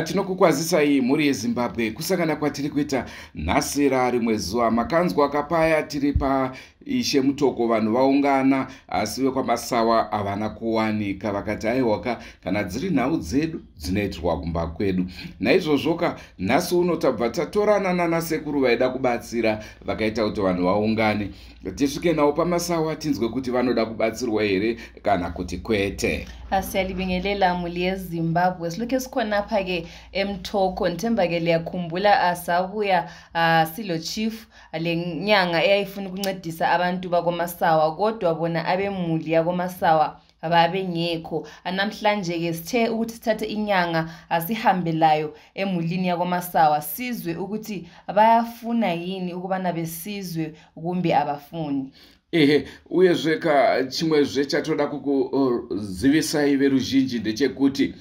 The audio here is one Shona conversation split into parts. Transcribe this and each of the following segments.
Tinokukwazisai mhuri yeZimbabwe kusangana kwatiri kuita nhasi rimwe zuva. Makanzwa kapaya tiri pa Ishe Mutoko, vanhu vaungana asi vekwaMasawa havana kuwanika. Vakati aiwaka, kana dziri nhau dzedu dzinoitirwa kumba kwedu. Naizvozvoka nhasi uno tabva tatorana nanasekuru vaida kubatsira, vakaita kuti vanhu vaungane, tisvike navo paMasawa tinzwe kuti vanoda kubatsirwa here kana kuti kwete. Siyalibingelela muli yeZimbabwe. Silokhu sikhonapha-ke eMthoko. Ngithemba-ke liyakhumbula sabuya silo chief le nyanga eyayifuna ukuncedisa abantu bakoMasawa, kodwa bona abemuli yakoMasawa babengekho. Namhlanje-ke sithe ukuthi sithathe inyanga asihambe layo emulini yakoMasawa, sizwe ukuthi bayafuna yini ukubana besizwe kumbe abafuni. Ehe, uyezve ka chimwezve chatoda kukuzivisai veruzhinji ndechekuti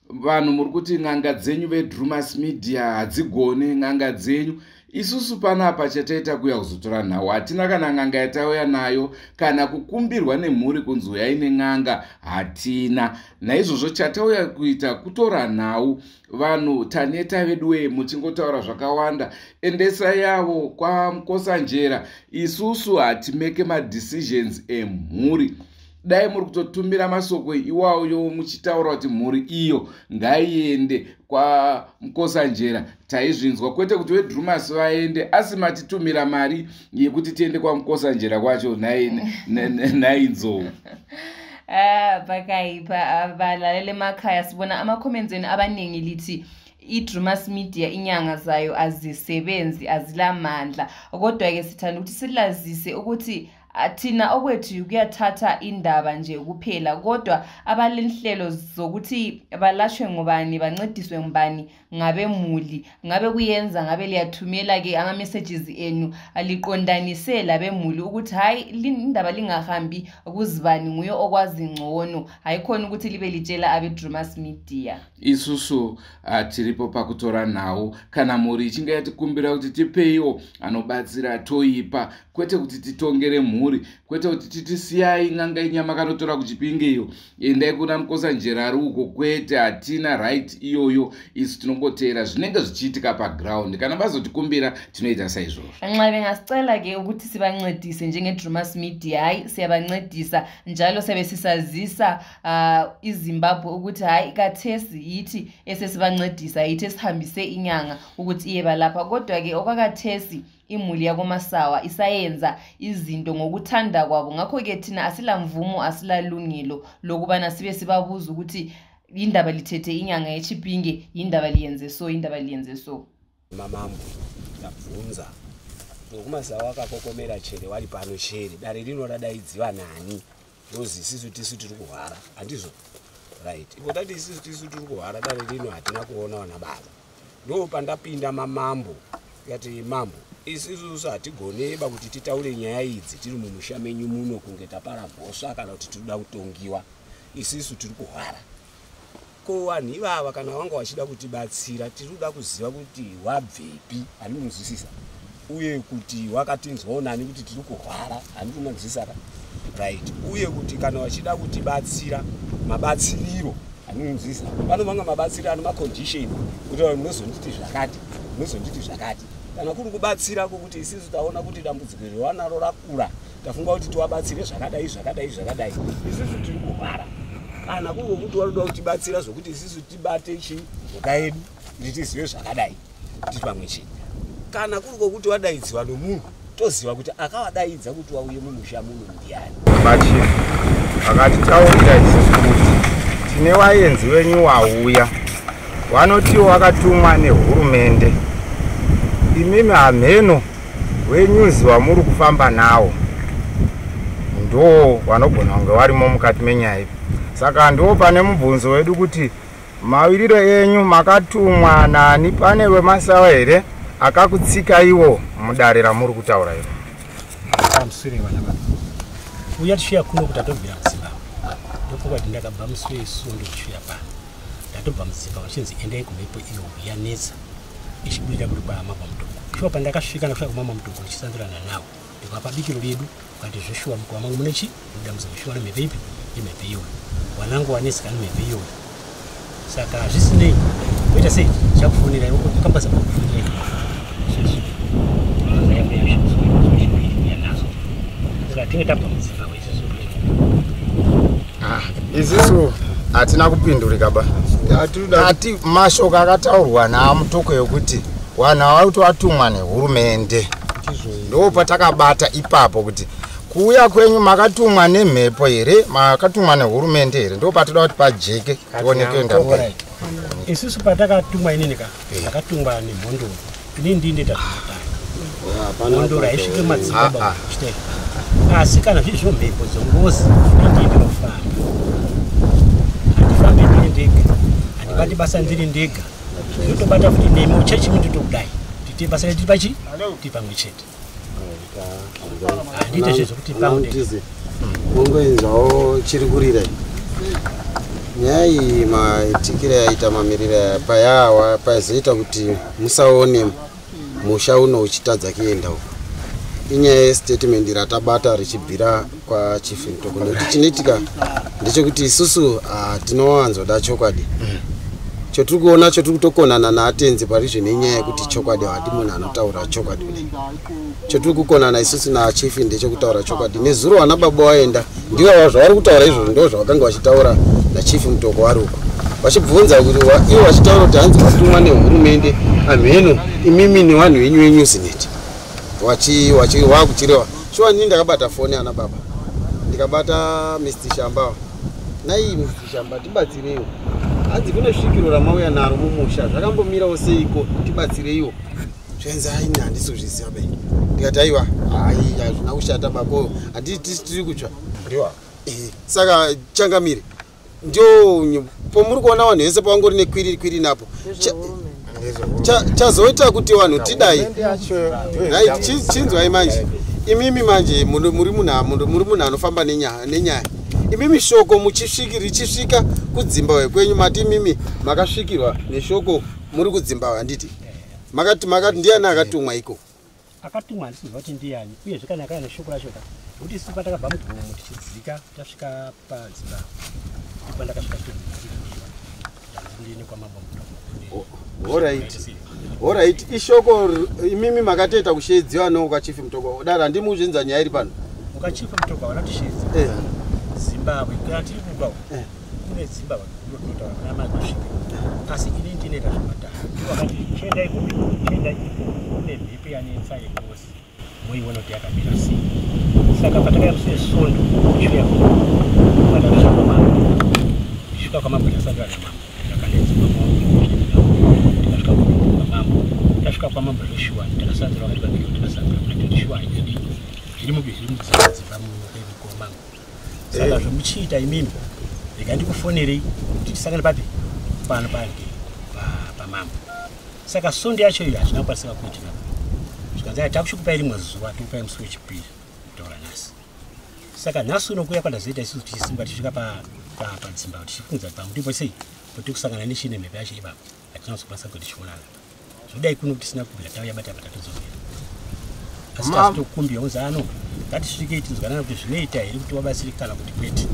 vanhu muri kuti n'anga dzenyu veDrumas Media hadzigone n'anga dzenyu. Isusu panapa chataita kuya kuzotora nhau, hatina kana n'anga yatauya nayo kana kukumbirwa nemhuri kunzi uyai nen'anga, hatina. Naizvozvo chatauya kuita kutora nhau. Vanhu taneta veduwe muchingotaura zvakawanda, endesai yavo kwaMukosanjera. Isusu hatimeke madecisions emhuri. Dai muri kutotumira masoko iwayo muchitaura kuti mhuri iyo ngaiende kwaMukosanjera, taizvinzwa, kwete kuti veDrumas vaende asi matitumira mari yekuti tiende kwaMukosanjera kwacho. Nhainzou. Ah, pakaipa. Balalele emakhaya, sibona ama-comments enu abaningi lithi i-Drumas Media inyanga zayo azisebenzi, azilamandla. Kodwa-ke sithanda ukuthi silazise ukuthi thina okwethu kuyathatha indaba nje kuphela, kodwa abalenhlelo zokuthi balashwe ngubani, bancediswe ngubani, ngabemuli. Ngabe kuyenza ngabe liyathumela-ke ama-messages enu liqondanise labemuli ukuthi hhayi, indaba lingahambi kuzibani, nguye okwazi ngcono, hayi khona ukuthi libe litshela abe-Drumas Media. Isusu tiripo pakutora nhau. Kana mhuri ichinge yatikumbira kuti tipeiwo anobatsira, toipa, kwete kuti titongere mhuri, kwete kuti titisiyai n'anga inyama kanotora kuChipinge iyo, endai kuna Mukosanjera ari uko, kwete. Hatina right iyoyo. Isu tinongoteera zvinenge zvichiitika paground. Kana vazotikumbira, tinoita saizvozvo. Nxa bengasicela-ke ukuthi sibancedise njenge-Drumas Media, hayi, siyabancedisa njalo siyabe sisazisa iZimbabwe ukuthi hhayi, kathesi yithi esesibancedisa, yithi esihambise inyanga ukuthi iye balapha. Kodwa-ke okwakathesi imuli yakoMasawa isayenza izinto ngokuthanda kwabo, ngakho-ke thina asilamvumo, asilalungelo lokubana sibe sibabuza ukuthi indaba lithethe inyanga yeChipinge, yindaba liyenze so, indaba liyenze so. Mamambo, ndabvunza ngokuMasawa akakokomera chere wari pano chere dare rino radaidziwa nani? Ndozi isisu tisu tiri kuhwara, handizvo? Right, ipo tati isisu tisu tiri kuhwara, dare rino hatina kuona vana baba. Ndo pandapinda mamambo tikati, "Mambo, isusu hatigoneba kuti titaure nyaya idzi tiri mumusha menyu muno kunge tapara mhosva kana kuti tinoda kutongiwa. Isisu tiri kuhwara. Ko vanhu ivava kana vanga vachida kutibatsira, tiri kuda kuziva kuti wabvepi, handimunzwisisa, uye kuti wakatinzwawo nani kuti tiri kurwara, handimunzwisisa ka? Right, uye kuti kana vachida kutibatsira, mabatsiriro, handimunzwisisa, pano vanga mabatsiro ano macondition kuti munozonditi zvakati, munozonditi zvakati. Kana kuri kubatsira kwokuti isisu taona kuti dambudziko iri wanaro rakura, tafunga kuti tiwabatsire zvakadai, zvakadai, zvakadai, isusu tiri kurwara. Kana kuri kwokuti waroda kutibatsira zvokuti isusu tibate chi mhuka yedu kuti tizive zvakadai, tiri pamwe chete. Kana kuri kwokuti wadaidziwa nomunhu, toziva kuti akavadaidza kuti wauye mumusha muno ndiani." Machief akatitaurira isusu kuti tine vaenzi venyu wauya, vanotiwo vakatumwa nehurumende. Imimi hamheno venyuzi vamuri kufamba nawo ndo vanogona kunge varimo mukati menyaya iyi. Saka ndo pane mubvunzo wedu kuti maviriro enyu makatumwa nani? Pane wemasawa here akakutsika iwo mudare ramuri kutaura iro? Pamusoro vana baba, uya tichisvika kuno kuti tatobvira muZimbabwe, ndofunga kuti ndakabva musi weSondo tichisvika pano. Ndatobva muZimbabwe ndichinzi endai kumhepo iyo yanetsa ichibudira kuri kwamambo Mutoko. Shuwa pandakasvika, ndasvika kumambo Mutoko ndichisanzurana nawo, ndikavapa bikiro redu. Kati zveshuwa mukova mangu mune chi dambudziko shuwa nemhepo ipi, imhepo iyoyo, wanangu wanetseka nemhepo iyoyo. Saka zvisinei, Oita sei chakufonera ukambaza kufonera Isisu hatina kupindurika ba. Ati mashoko akataurwa naMutoko yokuti vanhu ava kuti watumwa nehurumende. Ndo patakabata ipapo kuti kuuya kwenyu makatumwa nemhepo here, makatumwa nehurumende here, ndo patoda kuti pajeke tioneke ndapei. Isusu patakatumwa inini ka takatumwa nemhondoro. Inini ndini ndatotatanga. Mhondoro haisvike madzibaba chete. Asi kana zviri zvomhepo dzongozi ndini ndinofamba. Handifambi ndiri ndega. Handibati basa ndiri ndega. Ndinotobata futi nemi muchechi munditokudai. Tite basa redu pachi tiri pamwe chete. Handiite zvezvokuti pamwe ndega. Mungoinzwawo chiri kurira. Nyaya iyi maitikire yaita mamiriro aya payawa pazoita kuti musaone musha uno uchitadza kuenda uko. Inyaya yestatement ratabata richibvira kwaChief Mutoko nekuti chinoitika ndechekuti isusu tinowanzoda chokwadi. Chotiri kuona chotiri kutokonana naatenzi parizvo nenyaya yekuti chokwadi hadi munhu anotaura chokwadi kudai. Chotiri kukonana isusu naChief ndechekutaura chokwadi. Nezuro vana baba waenda ndivo zvavari kutaura izvozvo ndo zvavakanga vachitaura naChief Mutoko vari uko. Vachibvunza kuti ivo vachitaura kuti hanzi vatumwa nehurumende amheno imimi nevanhu venyu veNewsnet. Wakuchirewa. Shuwa nini ndakabata foni ana baba. Ndikabata Mr. Shamba. Nai Mr. Shamba tibatsireiwo. Hanzi kune svikiro ramauya naro mumusha zvakambomirawo seiko tibatsireiwo. Zvenzi aini handisi kuzviziva bai. Ndikati aiwa hai hazvina kushata bako handiti tiri kutsva. Ndiwa. Saka changamire ndio pomuri kuona vanhu vese pavangori nekwiri kwiri napo. Chazoita kuti vanhu tidai. Chinzwai manje. Imimi manje muri munhu anofamba nenyaya. Imimi shoko richisvika kuDzimbabwe kwenyu mati imimi makasvikirwa neshoko muri kuDzimbabwe handiti. Makati ndiani akatumwa iko? Akatumwa handisi kuziva kuti ndiani uyezve kana akauya neshoko racho ka nekuti isu patakabva mugomo tichidzika tasvika paDzimbabwe ndipo ndakasvika ndine kwamambo Mutoko. Alright, ishoko imimi makatoita kushedziwa no kwaChief Mutoko. Dara handimuzvinza nyaya iri pano. UkaChief Mutoko hauna kutisheedza. Zimbabwe kana tiri kubva kune Zimbabwe kunotaura kuna masvika. Asi ini ndinoita zvematare. Wakati chiendai kupi chiendai iko kune mhepo yanetsa yengozi. Moiona kuti yakamira sei. Saka patakauya musi weSvondo tichiuya kuno patasvika kwamambo. Tichisvika kwamambo tasangana namambo. Takanetswa tikasvika kwamambo. Tasvika kwamambo zveshuwa takasanzira vakati vaviri takasanzira kuti shuwa zviri mubi zviri mudzimba mukwamambo. Saka zvomuchiita imimi rega ndikufonerei kuti tisangane papi pano pamambo. Saka Svondo yacho iyo hazvina kukwanisika kuitika. Zvikanzi takusvikupai rimwe zuva tokupai musi wechipiri kutaura nhasi. Saka nhasi uno kuuya kwandazoita isusu tichisimba tichisvika paDzimbabwe tichifunza pamwe ndipo sei kuti kusangana nechine mhepo yacho ipapo hatina kuzokwanisa kuti tichionana. Zvodai kuno tisina kubvira tauya bata patatodzokera. Asi tazitokumbira kunzi ano ngatisvikei tinzwanana kuti zvinoita here kuti wabatsirike kana kuti kwete.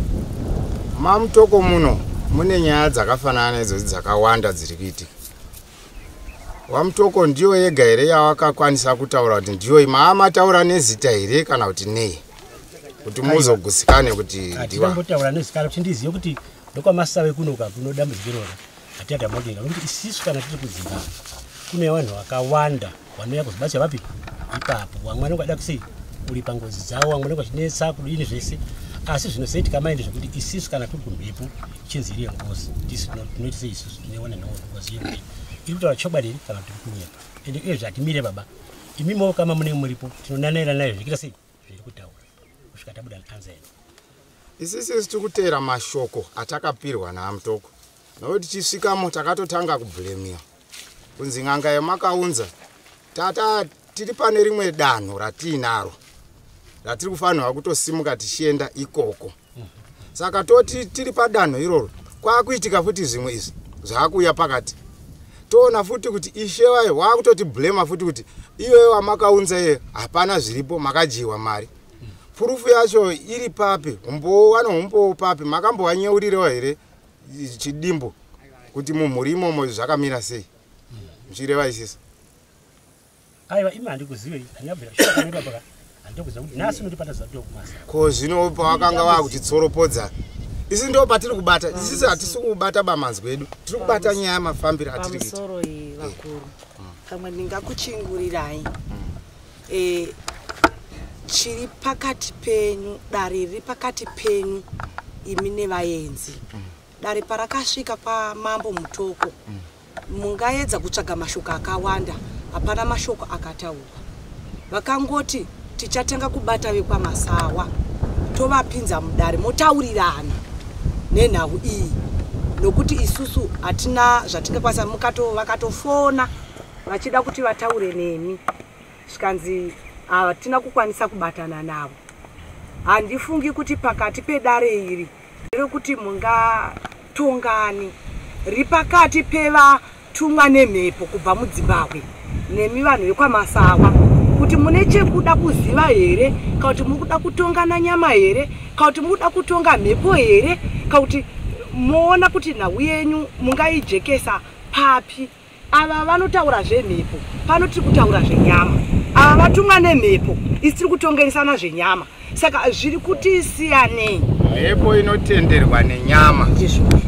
MaMutoko muno mune nyaya dzakafanana neidzodzi dzakawanda dziri kuitika. WaMutoko ndiyo yega here yawakakwanisa kutaura kuti ndiyo maamataura nezita here kana kuti nei? Kuti muzogusikane kuti ndiwa. Hatinambotaura nezita kuti ndizive kuti ndokwamasawe kunoka kuno dambudziko iroro. Hatina tambotenga nokuti isisu kana tiri kuDzimbabwe kune vanhu vakawanda vanouya kuzobatsira vapi ipapo. Vamwe vanenge vada kusei kuripa ngozi dzavo, vamwe vanenge vachinetsa kudini zvese. Asi zvinozoitika maende zvekuti isisu kana tiri kumhepo ichinzi iri yengozi ndisu tinoita sei isusu tinoiona ngozi yedu iri kutaura chokwadi here kana kuti tiri kunyepa. Ende uyezve hatimire baba imimiwo kama munenge muripo tinonanaira nayo zvichiita sei zviri kutaura kusvika tabuda anza yedu. Isisi tiri kuteera mashoko atakapirwa naMutoko nokuti tichisvikamo takatotanga kubhuremiwa kunzi n'anga yamakaunza tata tiri pane rimwe danho ratiinaro ratiri kufanirwa kutosimuka tichienda ikoko. Saka toti tiri padanho iroro kwakuitika futi zvimwe izvi zvaakuuya pakati. Toona futi kuti ishe wayo wakutotibhurema futi kuti iyoyo wamakaunza iyoyo hapana zviripo makadyiwa mari. Purufu yacho iri papi? Umbowo wano umbowo papi? Makambowanyeurirawo here chidimbu Kuti mumhuri imomo zvakamira sei, muchireva isisu? Aiwa, imi handikuzive, handingabvira shaka handikuziva kuti nhasi unotipata ndokumasa. Ko zvino pawakanga wakutitsoropodza, isi ndo patiri kubata. Isisi hatisi kubata bamanzwi edu, tiri kubata nyaya yamafambiro atiri kuita. Pamusoro iyi, vakuru, pamwe ndingakuchingurirai chiri pakati penyu, dare riri pakati penyu imi nevaenzi. Dare parakasvika kwamambo Mutoko, mungaedza kutsvaga mashoko akawanda, hapana mashoko akataurwa. Vakangoti tichatanga kubata vekwaMasawa, tovapinza mudare, motaurirana nenhau iyi, nokuti isusu hatina zvatingakwanisa. Mukato vakatofona vachida kuti vataure nemi, zvikanzi hatina kukwanisa kubatana navo. Handifungi kuti pakati pedare iri rekuti mungatongani riri pakati pevatumwa nemhepo kubva muDzimbabwe nemi vanhu vekwaMasawa, kuti mune chekuda kuziva here, kana kuti muri kuda kutongana nyama here, kana kuti muri kuda kutonga mhepo here, kana kuti moona kuti nhau yenyu mungaijekesa papi. Ava vanotaura zvemhepo, pano tiri kutaura zvenyama. Ava vatumwa nemhepo, isi tiri kutongeresana zvenyama, saka zviri kuti siyanei. Mhepo inotenderwa nenyama. Ndizvozvo.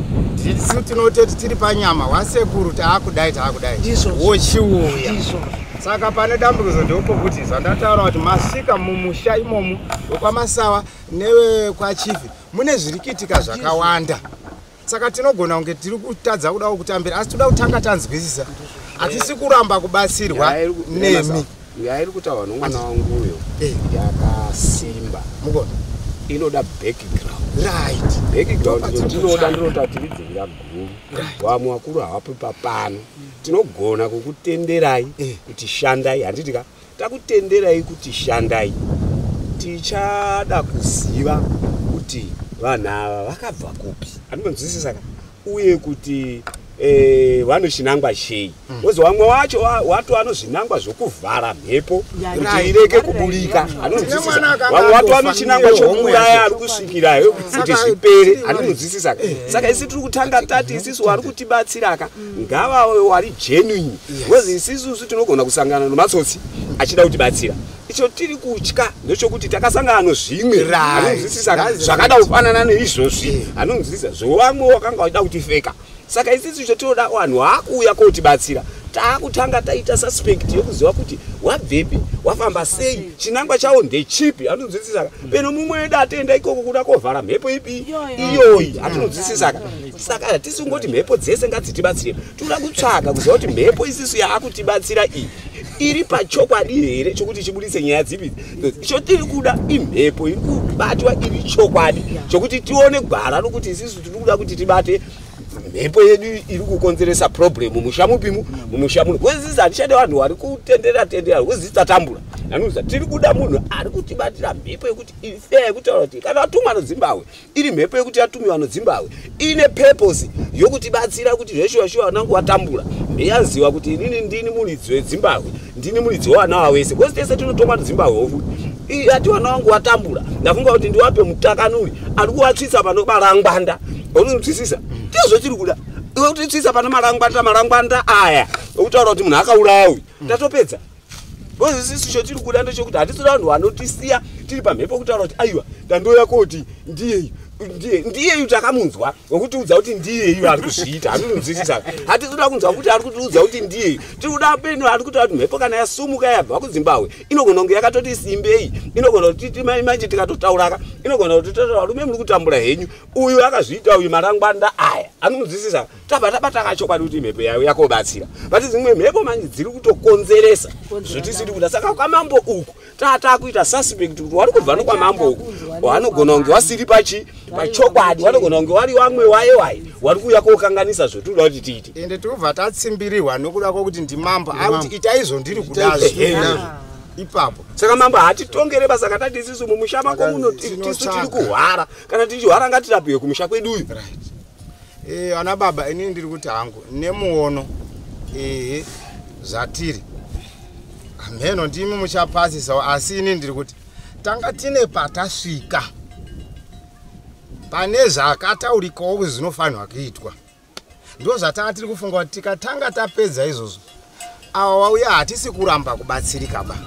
Tisu tinototi tiri panyama, wasekuru taakudai, taakudai. Ndizvozvo. Wochiuya. Ndizvozvo. Saka pane dambudzo ndopokuti zvandataura kuti masvika mumusha imomo wekwaMasawa nevekwachifi, mune zviri kuitika zvakawanda, saka tinogona kunge tiri kutadza kudawo kutambira, asi toda kutanga tanzwisisa. Hatisi kuramba kubatsirwa nemi. Nyaya iri kutaurwa nomwana wangu uyo yakasimba. Mukona. Inoda background. Background. Ndopatiri Tinoda kutsvaka. ndinota tiridzirira guru. Vamwe vakuru havapi papano. Tinogona kukutenderai kuti shandai, handiti ka? Takutenderai kuti shandai, tichada kuziva kuti vanhu ava vakabva kupi, andinonzwisisa ka, uye kuti vane chinangwa chei, because vamwe wacho wato ano zvinangwa zvokuvhara mhepo kuti ireke kuburika. Tine mwana Anonzwisisa? akanga Vamwe wato atofa ano chinangwa nehomwe chokuuraya yacho. ari kusvikirayo kuti Saka zvipere. Andinonzwisisa. Andinonzwisisa ka? Saka isi tiri kutanga tati isisu wari kutibatsiraka ngavave wari genuine, because isisusu tinogona kusangana nomatsotsi achida kutibatsira. Icho tiri kutya ndechokuti takasangana nozvimwe, anonzwisisa ka, That's zvakada right. kufanana neizvozvi, anonzwisisa, zvovamwe wakanga vachida kutifeka. Saka isisi icho tinoda vanhu vaakuuya kotibatsira, taakutanga taita suspect yokuziva kuti wabvepi, wafamba sei, chinangwa chawo ndechipi, anonzwisisa ka. Peno mumwe wedu atenda ikoko kuda kovhara mhepo ipi iyoyi, atinonzwisisa ka. Saka hatisi kungoti mhepo dzese ngadzitibatsire, toda kutsvaga kuziva kuti mhepo isisu yaakutibatsira iyi iri pachokwadi here, chokuti chibudise nyaya dzipi. Icho tiri kuda imhepo iri kubatwa iri chokwadi, chokuti tione gwara rokuti isisu tiri kuda kuti tibate mhepo yedu iri kukonzeresa problem mumusha mupimu, mumusha muno. Wezisi hatichade vanhu vari kutenderera tendera, wezisi tatambura. Anoza tiri kuda munhu ari kutibatira mhepo yekuti iri fair, yekutaura kuti kana atumwa noDzimbabwe, iri mhepo yekuti yatumiwa noDzimbabwe ine purpose yokutibatsira, kuti zveshuwa shuwa vanangu watambura, ndeyaziva kuti inini ndini muridzi weDzimbabwe, ndini muridzi wevana wawese, because tese tinotongwa noDzimbabwe futi. Ati vana vangu watambura, ndafunga kuti ndiwape mutakanuri ari kuvatsvitsa pano marangwanda, unonzwisisa? Ndizvo tiri kuda, iwe kutitsvitsa pane marangwanda, marangwanda aya okutaura kuti munhu akauraya uyu, tatopedza. Because isisu chatiri kuda ndechekuti hatisi vanhu vanotisiya tiri pamhepo kutaura kuti aiwa, ndandoya koti ndiyeyu, ndiye ndiyeyu, takamunzwa wekutiudza kuti ndiyeyu ari kuzviita, hatinonzwisisa. Hatisi kuda kunzwa kuti ari kutiudza kuti ndiyeyu. Tiri kuda peno ari kutaura kuti mhepo kana yasumuka yabva kuZimbabwe inogona kunge yakatoti simbei, inogona kuti manje tikatotauraka, inogona kuti totaura, varume muri kutambura henyu, uyu akazviita uyu, marangwanda aya, anonzwisisa. Tabva tabata kachokwadi kuti mhepo yayo yakobatsira, but dzimwe mhepo manje dziri kutokonzeresa zvotisiri kuda. Saka kwamambo uku tatakuita suspect kuti wari kubva nokwamambo uku wanogona kunge wasiri pachi pachokwadi, wanogona kunge wari wamwe waye waye wari kuuya kokanganisa zvotinoda kuti tiite. Ende tobva tatsimbirirwa nokuda kwokuti ndimambo akuti ita izvo, ndiri kudazvo ipapo. Saka mambo hatitongere basa katati isisu mumusha mako muno tisu tiri kuhwara, kana tichihwara ngatirapiwe kumusha kweduyo. Ana baba, inini ndiri kuti hangu nemuono, ehe, zvatiri mheno ndimi muchapasisawo, asi inini ndiri kuti tanga tine patasvika pane zvakataurikawo kuti zvinofanirwa kuitwa. Ndo zvatanga tiri kufunga kuti tikatanga tapedza izvozvo, ava wauya hatisi kuramba kubatsirika ba.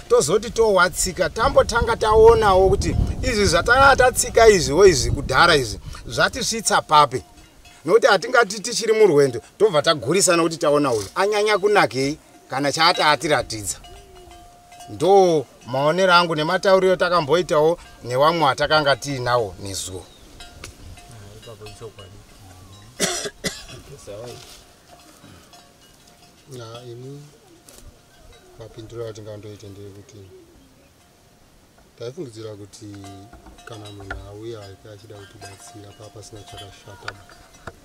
Tozoti towatsika tambotanga taonawo kuti izvi zvatanga tatsika izviwo izvi kudhara izvi zvatisvitsa papi, nokuti hatingati tichiri murwendo tobva tagurisa nokuti taona uyu anyanya kunakei kana chaati atiratidza. Ndo maonero angu nematauriro takamboitawo nevamwe atakanga tiinawo nezuwo. Ini mapindiro atingandoite ndeyekuti taifungidzira kuti kana munhu auya achida kutibatsira paa pasina chakashata,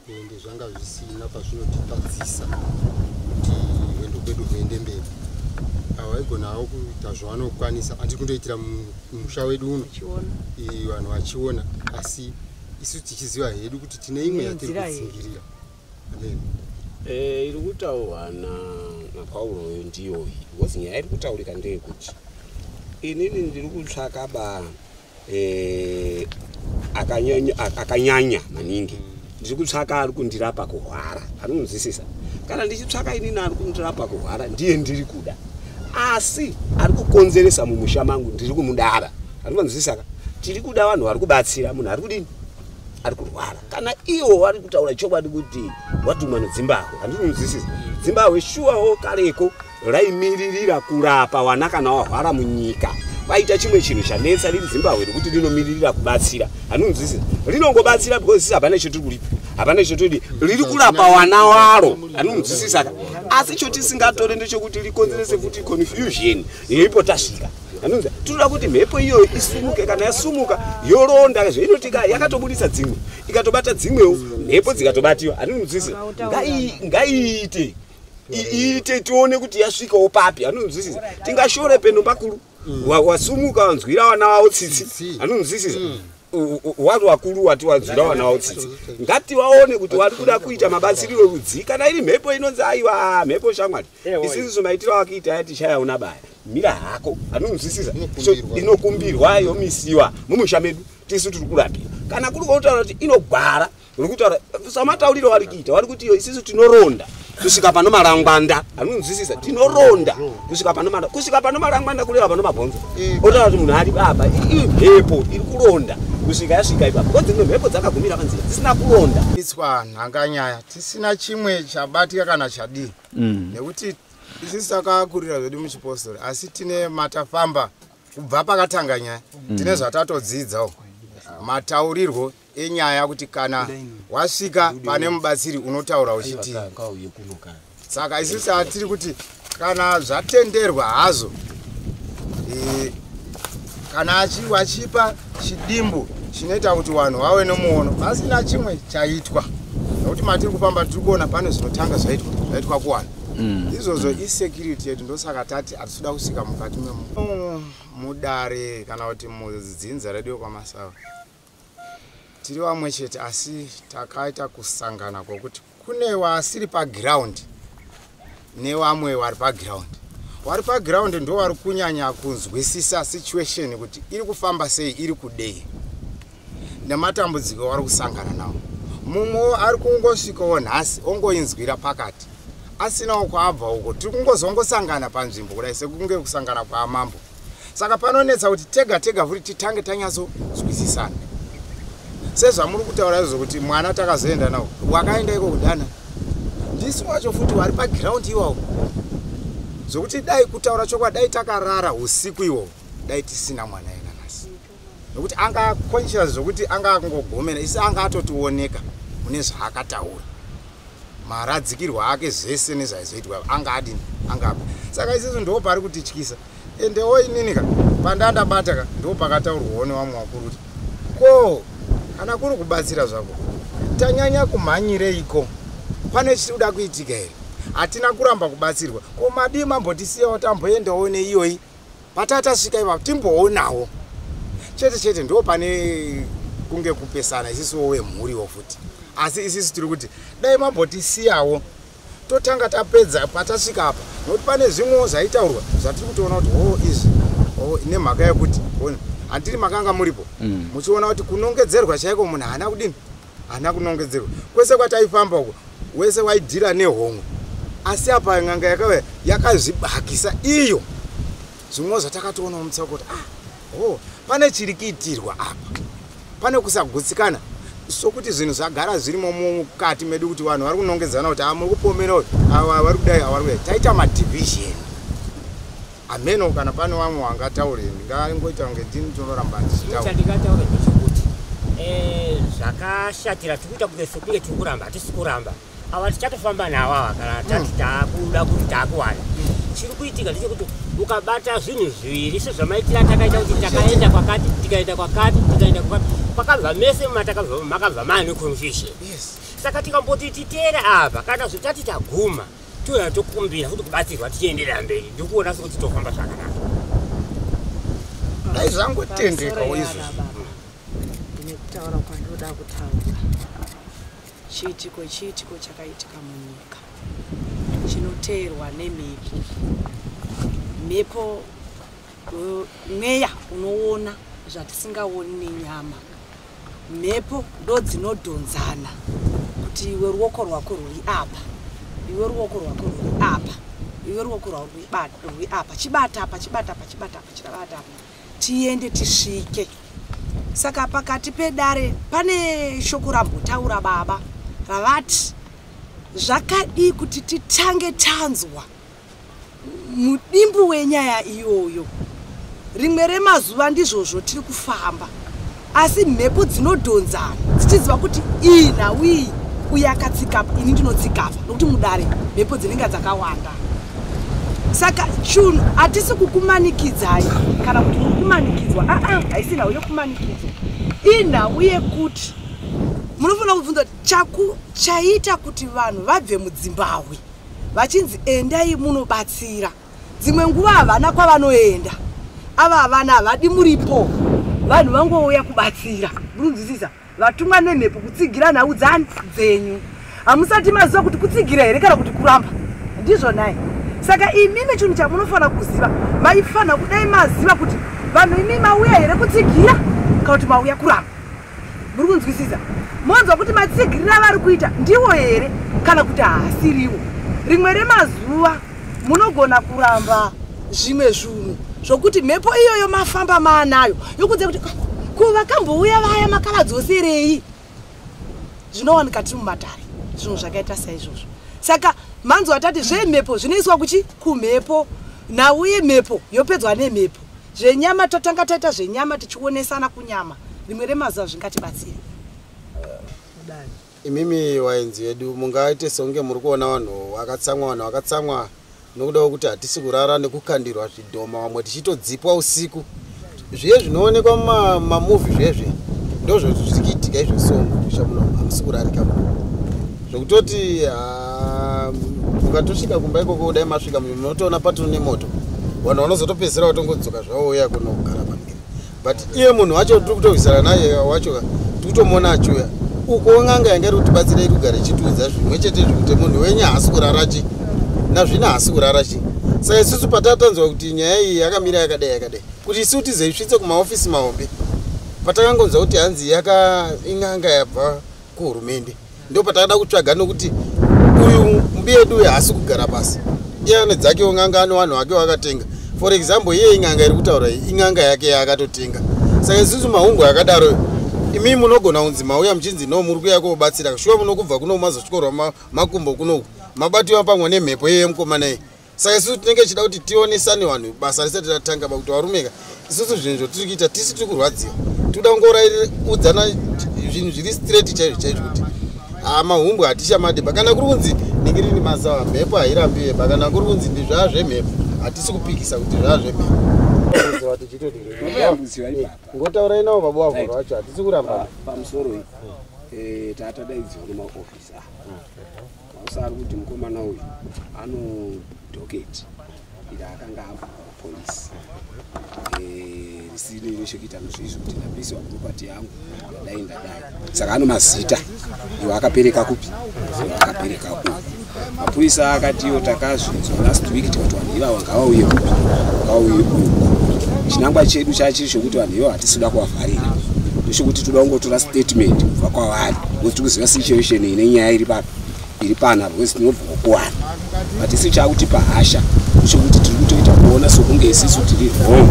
ende zvanga zvisina pazvinotitadzisa kuti rwendo rwedu rwuende mberi. Havaigona kuita zvavanokwanisa, handiri kundoitira musha wedu uno vanhu vachiona, asi isu tichiziva hedu kuti tine imwe yatiri kutsingirira. Amen. Iri kutaurwa naPauro ndiyoyi, because nyaya iri kutaurika ndeyekuti inini ndiri kutsvaka ba akanyanya maningi, ndiri kutsvaka ari kundirapa kuhwara, anonzwisisa. Kana ndichitsvaka inini ari kundirapa kuhwara ndiye ndiri kuda, asi ari kukonzeresa mumusha mangu ndiri kumudara, anonzwisisa. Tiri kuda vanhu vari kubatsira munhu ari kudini, ari kurwara. Kana iwo vari kutaura chokwadi kuti watumwa neDzimbahwe, handinonzwisisa. Dzimbahwe shuwawo kareko raimiririra kurapa wana kana wahwara munyika. Vaita chimwe chinhu chanetsa riri Zimbabwe rekuti rinomiririra kubatsira, handinonzwisisa. Rinongobatsira because sisi hapana chetiri kuripa, hapana chetodi, riri kurapa wana waro, handinonzwisisa. Asi chotisingatore ndechekuti rikonzerese futi confusion iripo tasvika. Tinoda kuti mhepo iyoyo isumuke, kana yasumuka yoronda zveinotika yakatobudisa dzimwe, ikatobata dzimwewo mhepo dzikatobatiwa, handinonzwisisa. Ngaiite iite tione kuti yasvikawo papi, handinonzwisisa. Tingashore peno pakuru wasumuka wanzwira wana wavo tsitsi, handinonzwisisa. Wari wakuru wati wanzwira wana wavo tsitsi, ngativaone kuti wari kuda kuita mabatsiriro rudzi. Kana iri mhepo inonzi aiwa mhepo shamwari, isusu maitiro akuita aya tichayaona baya, mira hako, handinonzwisisa. Inokumbirwa yomisiwa mumusha medu, tisu tiri kurapiwa. Kana kuri kutaura kuti inogwara, uri kutaura samatauriro wari kuita, wari kuti isusu tinoronda kusvika pano marangwanda, handinonzwisisa. Tinoronda kusvika pano marangwanda, kusvika pano marangwanda kureva pano mabhonzo. Otaura kuti munhu ari baba, imhepo iri kuronda kusvika yasvika ipapo. Ko dzimwe mhepo dzakagumira panzira dzisina kuronda. Itswa nhanganyaya tisina chimwe chabatika kana chadii, nekuti isusu takakurira zvedu muchipostori, asi tine matafamba kubva pakatanga nyaya, tine zvatatodzidzawo mataurirwo enyaya kuti kana wasvika pane mubatsiri unotaura uchitii. Saka isusu atiri kuti kana zvatenderwa hazvo, kana wachipa chidimbu chinoita kuti vanhu vave nemuono pasina chimwe chaitwa, nekuti matiri kufamba tiri kuona pane zvinotanga zvaitwa kuwana izvozvo isecurity yedu. Ndosaka tati hatisuda kusvika mukati mudare kana kuti mudzinza redu yekwaMasava tiri vamwe chete, asi takaita kusangana kwokuti kune vasiri pagiraundi nevamwe vari pagiraundi. Vari pagiraundi ndo vari kunyanya kunzwisisa situation kuti iri kufamba sei, iri kudei, nematambudziko vari kusangana nawo. Mumwewo ari kungosvikawo nhasi ongoinzwira pakati asinawo kwaabva uko, tiri kungozongosangana panzvimbo kudai sekunge kusangana kwaamambo. Saka panonetsa kuti tega tega futi titange tanyatsonzwisisana sezvamuri kutaura izvo kuti mwana takazoenda nawo wakaenda iko kudana ndisu wacho futi wari pagiraundi iwawo, zvokuti dai kutaura chokwadi dai takarara usiku iwowo dai tisina mwana ena nhasi, nokuti anga conscious zvokuti anga akungogomera, isi anga atotioneka mune zvaakataura maradzikirwo ake zvese nezvaizoitwa anga adini anga apa. Saka isusu ndo pari kutityisa. Endewo inini ka pandandabata ka ndo pakataurwawo nevamwe vakuru kuti ko kana kuri kubatsira zvako tanyanya kumhanyireiko, pane chiri kuda kuitika here? Hatina kuramba kubatsirwa, ko madii mambotisiyawo tamboendawo neiyoyi patatasvika ipapo timboonawo chete chete. Ndo pane kunge kupesana isisuwo wemhuriwo futi, asi isisu tiri kuti dai mambotisiyawo totanga tapedza patasvika apa, nokuti pane zvimwewo zvaitaurwa zvatiri kutoona kuti ho izvi nemhaka yekuti handiri makanga muripo muchiona kuti kunongedzerwa chaiko munhu haana kudini, Haana kunongedzerwa. Kwese kwataifamba uko, wese waidhira nehomwe. Asi apa n'anga yakauya yakazvibakisa iyo. Zvimwe zvatakatoonawo mutsauko kuti pane chiri kuitirwa apa. Pane kusagutsikana. Sokuti zvinhu zvagara zvirimo mukati medu kuti vanhu vari kunongedzana kuti muri kupomera uyu, ava vari kudai, ava vari kudai. Taita madivision. Ameno kana pane vamwe vangataure, ndingangoita kunge ndini tinoramba ndichitaura. Chandingataura ndechekuti zvakashatira tikuita kunge sekunge tiri kuramba, hatisi kuramba. Ava tichatofamba navo ava kana tati taakuda kuti taakuwana. Chiri kuitika ndechekuti ukabata zvinhu zviviri sezvamaitira takaita kuti takaenda kwakati, tikaenda kwakati, tikaenda kwakati, kwakabva mese matakabva makabva maane confusion. Saka tikamboti titere apa kana zvitati taguma touya tokumbira kuti kubatsirwa tichienderera mberi, ndikuona sekuti tofamba zvakanaka. Dai zvangotendekawo izvozvo. Ndine kutaura kwandoda kutaura. Chiitiko chakaitika munyika chinoteerwa nemhepo. Mhepo, mweya unoona zvatisingaoni nenyama. Mhepo ndo dzinodhonzana kuti iwe ruoko rwako rwuri apa, iwe ruoko rwako rwuri apa, iwe ruoko rwako rwuri apa, chibata apa, chibata apa, chibata apa, chibata apa, tiende tisvike. Saka pakati pedare pane shoko rambotaura baba ravati zvakadii kuti titange tanzwa mudimbu wenyaya iyoyo. Rimwe remazuva ndizvozvo tiri kufamba, asi mhepo dzinodhonzana dzichiziva kuti iyi nhau iyi uyu akatsikapa, ini ndinotsikapa, nokuti mudare mhepo dzinenge dzakawanda. Saka chunhu hatisi kukumanikidzai kana kuti muri kumanikidzwa. Haisi nhau yekumanikidzwa, inhau yekuti munofanira kubvunza kuti chaita kuti vanhu vabve muDzimbabwe vachinzi endai munobatsira. Dzimwe nguva havana kwavanoenda, ava havana, havadi muripo, vanhu vangouya kubatsira. Munonzwisisa? Vatumwa nemhepo kutsigira nhau dzani dzenyu. Hamusati maziva kuti kutsigira here kana kuti kuramba, ndizvo nai. Saka imimi chinhu chamunofanira kuziva, maifanira kudai maziva kuti vanhu imi mauya here kutsigira kana kuti mauya kuramba. Muri kunzwisisa? Monzwa kuti matsigirira vari kuita ndiwo here kana kuti haasiriwo. Rimwe remazuva munogona kuramba zvimwe zvinhu zvokuti mhepo iyoyo mafamba maanayo yokudza kuti ko vakambouya vaya makavadzoserei. Zvinowanika tiri mumatare zvinhu zvakaita saizvozvo. Saka manzwa tati zvemhepo zvinoiswa kuchi kumhepo, nhau yemhepo yopedzwa nemhepo. Zvenyama totanga taita zvenyama tichionesana kunyama. Rimwe remazuva zvingatibatsire. Imimi waenzi vedu mungaite songe muri kuona vanhu vakatsamwa, nokuda kwekuti hatisi kurara nekukandirwa zvidhoma, vamwe tichitodzipwa usiku. Zviye zvinoonekwa mumamuvhi zvezve ndozvo zviri kuitika izvo. So mumusha muno hamusi kurarika muno, zvekutoti mukatosvika kumba ikoko, dai masvika munotoona patiri nemoto, vanhu vanozotopedzisira vatongodzoka zvavouya kunogara panenge. But iye munhu wacho tiri kutowisana naye wacho, tiri kutomuona achiuya uko. N'anga yanga iri kutibatsira iri kugara ichitiudza zvimwe chete zvekuti munhu wenyu haasi kurara chi nazvino, haasi kurara chi. Saka isusu patatanzwa kuti nyaya iyi yakamira yakadai yakadai, kuti isu tizoisvitse kumaofisi mahombe, patakangonzwa kuti hanzi yaka in'anga yabva kuhurumende, ndo patakada kutsvaga, nokuti uyu mbiyedu uyu haasi kugara pasi. Iye ane dzakewo n'anga, ane vanhu vake vakatenga. For example, iye in'anga iri kutaura iyi in'anga yake yaakatotenga. Saka isusu maungo akadaro, imi munogona kunzi mauya muchinzi no, muri kuuya kobatsira, shuwa munokubva kuno mazotyorwa makumbo kunoku, mabatiwa pamwe nemhepo iye yemukomana iyi. Saka isusu tinenge tichida kuti tionesane vanhu basa risati ratanga, pakuti varumeka isusu zvinhu zvotiri kuita tisi tiri kurwadziwa, tinoda kungoraudzana zvinhu zviri straight chaizvo chaizvo, kuti mahumbwe hatichamade. Kana kuri kunzi ningirini masawa, mhepo hairambiwe ba. Kana kuri kunzi ndizvaa zvemhepo, hatisi kupikisa kuti zvaa zvemhepo. Ngotaurai navo baba wavhoro vacho, hatisi kuramba. Pamusoro iyi tatadaidziwa nemaofisa maofisa ari kuti mukomana uyu ano docket iri akanga abva kupolisi risiri nechekuita nezvizvo, kuti ndabviswa property yangu, ndadai ndadai. Saka ano mazita iwo akapereka kupi, iwo akapereka uku. Mapurisa akatiwo takazvinzwa last week, tikati vanhu ivava ngavauye kupi, ngavauye uku. Chinangwa chedu chachiri chokuti vanhu ivo hatisi kuda kuvavharira, ndechekuti toda kungotora statement kubva kwavari, because tikuziva situation ine nyaya iri papi iri panapa, because tinobva kukuwana. But isi chakutipa hasha ndechekuti tiri kutoita kuona sokunge isisu tiri wrong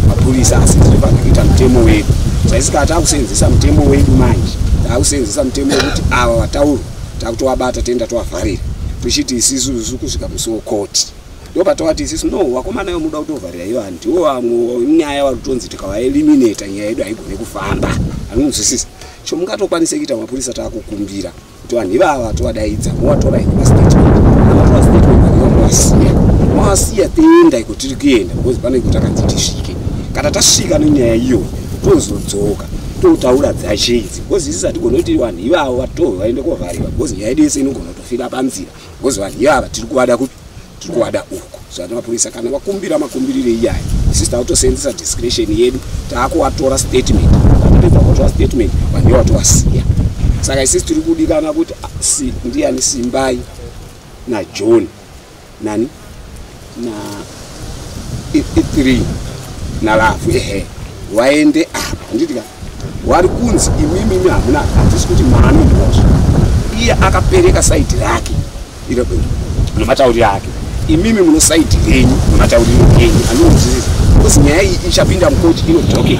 mapurisa, asi tiri fanira kuita mutemo wedu. Saisika taakuseenzesa mutemo wedu manje, taakuseenzesa mutemo wekuti ava vataurwa takutovabata, toenda tovavharira, tochiti isisu isu kusvika musi wekoti ndopatawati isisu no vakomana ivo muda kutovharira ivo handiwo vamwe nyaya vari kutonzi tikavaeliminata nyaya yedu haigone kufamba. Anonzwisisa chomungatokwanise kuita mapurisa, taakukumbira kuti vanhu ivava tovadaidza, movatora henyu mastatement. Amatora statement, vanhu ivavo movasiya, mavasiya, toenda iko tiri kuenda, because pane iko takanzi tisvike. Kana tasvika nenyaya iyoyo, tozodzoka totaura dzache idzi, because isi hatigoni kuti vanhu ivavo vatorwe vaende kovhariwa, because nyaya yedu yese inogona kutofira panzira, because vanhu ivava tiri kuvada kuti tiri kuvada uku. Zvati mapurisa kana vakumbira makumbirire iyaya, isusu takutoseenzesa discretion yedu, taakuvatora statement. Tatopedza kuvatora statement, vanhu ivavo tovasiya. Saka isusu tiri kudikana kuti si, ndiani Simbai naJohn nani na i3 naLafu, ehe, waende apa. Handiti ka wari kunzi imimi hamuna, hatisi kuti mani mhosva, iye akapereka side rake iro nematauriro ake, imimi muno side renyu nematauriro enyu. Anonzwisisa because nyaya iyi ichapinda mukoti ino docket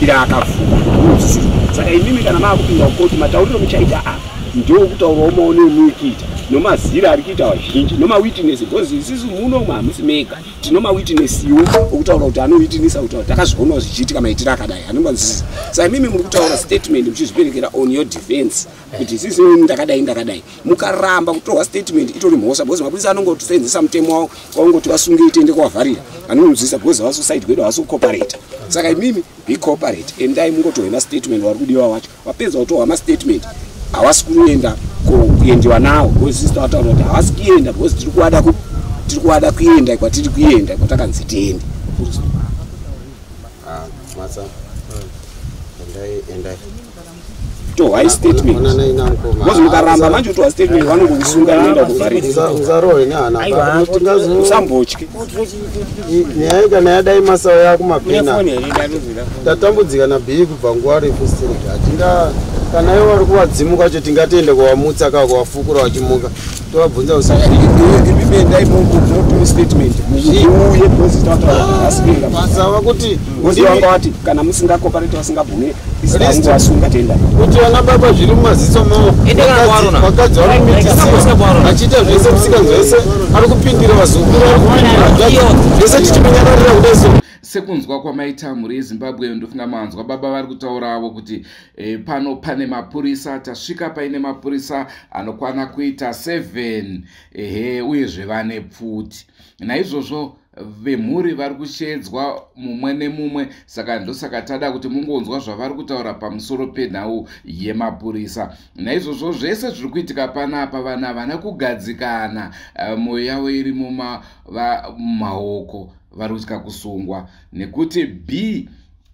iri akavhura. Anonzwisisa. Saka imimi kana maakupinda mukoti, matauriro muchaita apa ndokutaurawo maonero muikuita nomazira ari kuita vazhinji nomawitness, because isusu muno hamusi mega, tino mawitnessiwo okutaura kuti anowitnessa kuti takazvionawo zvichiitika maitiro akadai. Anonzwisisa. Saka imimi muri kutaura statement muchizviperekera on your defense kuti isisi ndakadai ndakadai. Mukaramba kutorwa statement, itori mhosva, because mapurisa anongosenzesa mutemo wavo waungoti vasungei tiende kuvavharira. Anonzwisisa, because havasi kuside kwedu, havasi kucooperate. Saka imimi be cooperate, endai mungotorwe mastatement vari kudiwa wacho. Vapedza kutorwa mastatement, havasi kuenda kuendiwa nawo, because sisi tavataura kuti havasi kuenda, because tiri kuvada tiri kuvada kuenda kwatiri kuenda kwatakanzi tiende. Ah, matsa, endai, endai. Tohwai statement, Onanai namukoma. because mukaramba manje kutorwa statement, vanongokusunga noenda kuvharira. Musarohwe nehana. Tingazo Usambotye. Nyaya kana yadai masawo yakumapena, tatambudzika nabhii kubva nguva refu stereki. Hatinga kana ivo vari kuvadzimuka vacho, tingatoende kuvamutsa kaa kuvafukura vachimuka, tovabvunza kusa. Imimi endai mutore statement muuye, because tavataura kuti havasi kuenda. Masava kuti Because vanga vati kana musingacooperate, vasingabvume, isangovasunga toenda. Kuti vana baba zviri mumaziso mavo, vakadzi vari achiita zvese, musikanzwa zvese, ari kupindira vazukuru, ari kupindira hanzvadzi, zvese tichimunyakarira kudai so. Sekunzwa kwamaita, mhuri yeZimbabwe, ndofunga manzwa baba vari kutauravo kuti pano pane mapurisa, tasvika paine mapurisa anokwana kuita 7, ehe, uyezve vane pfuti. Naizvozvo vemhuri vari kushedzwa mumwe nemumwe. Saka ndosaka tada kuti mungonzwa zvavari kutaura pamusoro penhau yemapurisa. Naizvozvo zvese zviri kuitika panapa, vanhu havana kugadzikana, mwoyo yavo iri mumaoko, vari kutya kusungwa nekuti B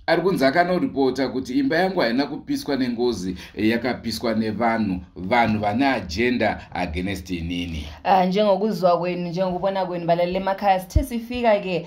ari kunzi akanoripota kuti imba yangu haina kupiswa nengozi, yakapiswa nevanhu, vanhu vane agenda against inini. Njengokuzwa kwenu, njengokubona kwenu, balaleli emakhaya, sithe sifika-ke